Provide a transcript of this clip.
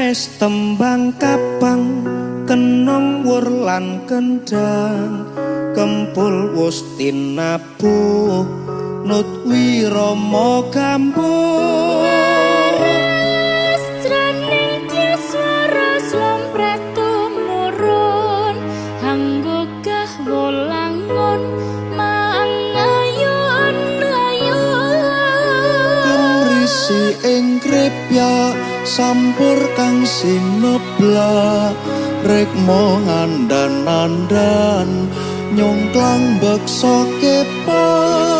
Kenes tembang kapang, kenong wur lan kendang, kempul wus tinabuh nut wirama gambuh. Laras jroning swara slompret tumurun, hanggogah wolangon mangayon ayon. Kemrisi ing krepya sampur kang sinebla, rekmo ngandan-andan nyongklang beksa kepak.